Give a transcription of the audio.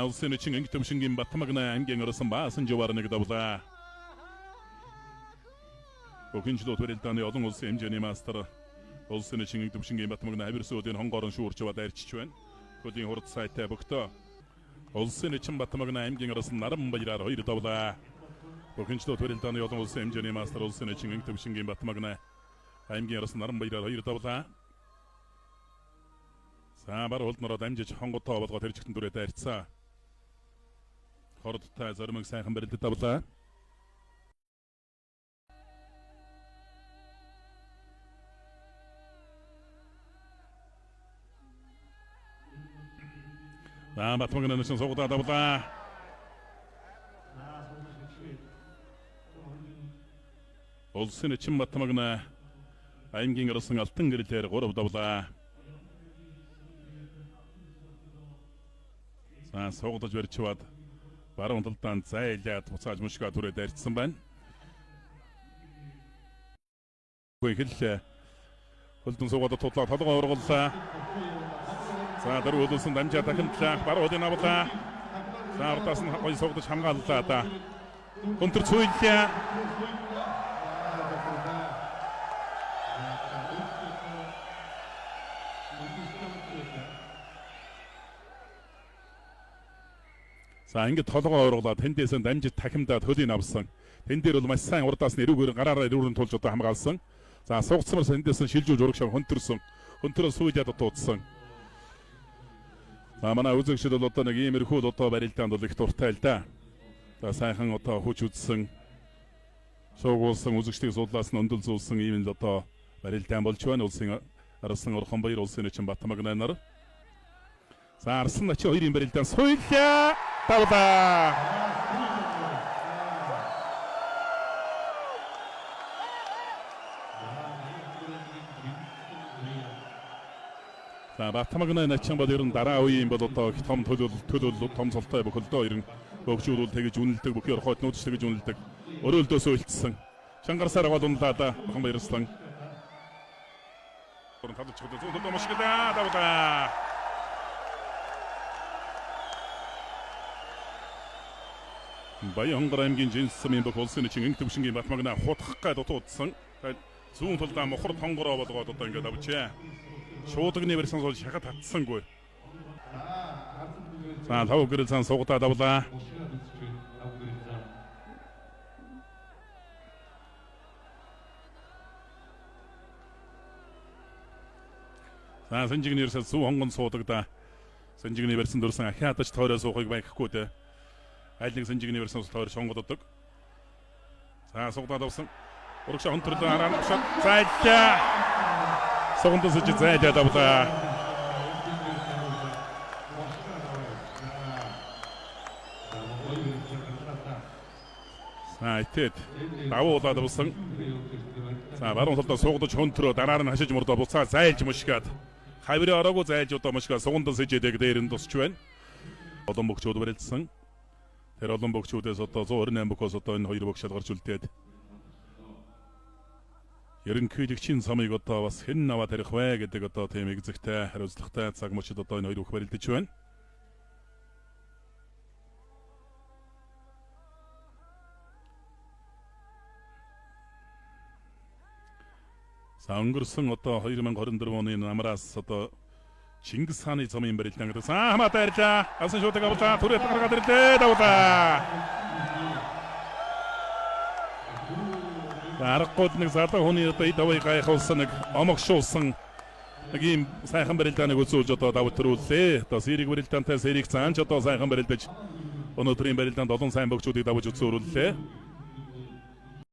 Улсын начин анги төвшингийн Батмагна аймгийн орсон Баасан жуваар нэг давлаа. Бохинчлууд барилдааны олон улсын хэмжээний мастер улсын начин анги төвшингийн Батмагна хавир сүүдийн хонгорон шүүрч аваад арчиж байна. Хөлийн хурд сайтай богто. Улсын начин Батмагна аймгийн орсон Наран баяраар хоёр давлаа. Бохинчлууд барилдааны олон улсын хэмжээний мастер улсын начин анги төвшингийн Батмагна аймгийн орсон Наран баяраар хоёр давлаа. За бар улд нороод амжиж хонготоо болгоод тэр чигтэн дүрээ дайрцсан. Хордтой зоримог сайхан барилдад авлаа. За Батмаг нэрсэн суугдаад авлаа. Улсын начин Батмагна аймгийн орсон алтан гэрлээр 3 давлаа. За суугдаж барьчваад баруун талдаа зайлаад буцааж мушгаа түрээ дайрцсан байна. Эхэллээ. Хөлдөн суугаад тудлаа толгой ургаллаа. За дөрөв хөлөөсөн дамжаа дахинтлаа. Баруун хөлийг авлаа. За урдаас нь гоё суугдаж хамгааллаа да. Өнтер цуйллаа. За ингээд толгой ургалаа тэндээс нь дамжиж тахимдаад хөлийг авсан. Тэн дээр бол маш сайн урдаас нь эрүүгээр гараараа эрүүрэн тулж одоо хамгаалсан. За суугдсанаар тэндээс нь шилжүүлж урагш хөнтөрсөн. Хөнтрөө сүйдээд дуудсан. За манай үзэгчид бол одоо нэг иймэрхүү л одоо барилдаанд бол их дуртай л да. За сайхан одоо хүч үзсэн суугуулсан үзэгчдийг судлаас нь өндөлзүүлсэн ийм л одоо барилдаан болж байна. Улсын Арсан Орхон баяр улсын начин Батмагна нар. За Арсан начин хоёрын барилдаан суйлаа. Давлаа. За Батмагна начин бол ер нь дараа үеийн бол одоо их том төлөөлөл том цолтой бөхөлдөө ер нь бөгжүүл бол тэгж үнэлдэг, бүхий орхойтнууд ч тэгж үнэлдэг. Өрөөлдөөсөө үлдсэн. Чангарсаар гол унлаа да Бахан Баярслан. Талж чухал зүүн төлөө мушглаа давлаа. Баян хонгор аймгийн Жинсмийн бүх улсын начин инг төвшингийн Батмагна хутгах гай дутуудсан. Зүүн талдаа мохор тонгороо болгоод одоо ингээд авчээ. Шуудагны барьсан сул шахат татсангүй. За лав гэрэл сан суугдаад авлаа. За Сэнжигний ерөөсөө сүү хонгон суудагда. Сэнжигний барьсан дөрсөн ахиадаж тойроо суухыг байхгүй дээ. Аль нэг Сэнжигний барьсан тойр сонгоддог. За суугдаад авсан. Урагшаа хөнтөрлөө араа шат зайллаа. Сугандан сэж зайлаад авлаа. За итэд давуулаад авсан. За баруун талдаа суугдаж хөнтрөө дараа нь хашиж мурдаа буцаа зайлж мушгаад хаврын ороогүй зайлж одоо мушгаа сугандан сэжэдэг дээр нь тусч байна. Олон бөгчүүд барилдсан. Тэр олон бөгчүүдээс одоо 128 бөхөөс одоо энэ хоёр бөгш шалгарч үлдээд ерөнхийлөгчийн самыг одоо бас хэн аваад тарих вэ гэдэг одоо тийм эгзэгтэй хариуцлагатай цаг мөчид одоо энэ хоёр бөх барилдаж байна. За өнгөрсөн одоо 2024 оны намраас одоо Чингис хааны замын барилдаан гэдэг. За хамаатай ирлээ. Асан шуудаг авлаа. Түрээд гаргаад ирлээ. Давлаа. Аргагүй нэг залуу хүний одоо эд авыг гайхуулсан нэг омогшуулсан нэг ийм сайхан барилдааныг үзүүлж одоо давт төрүүллээ. Одоо сэрэг барилдаантай сэрэг заанч одоо сайхан барилдаж өнөөдрийн барилдаанд олон сайн бөгчүүдийг давж үзүүллээ.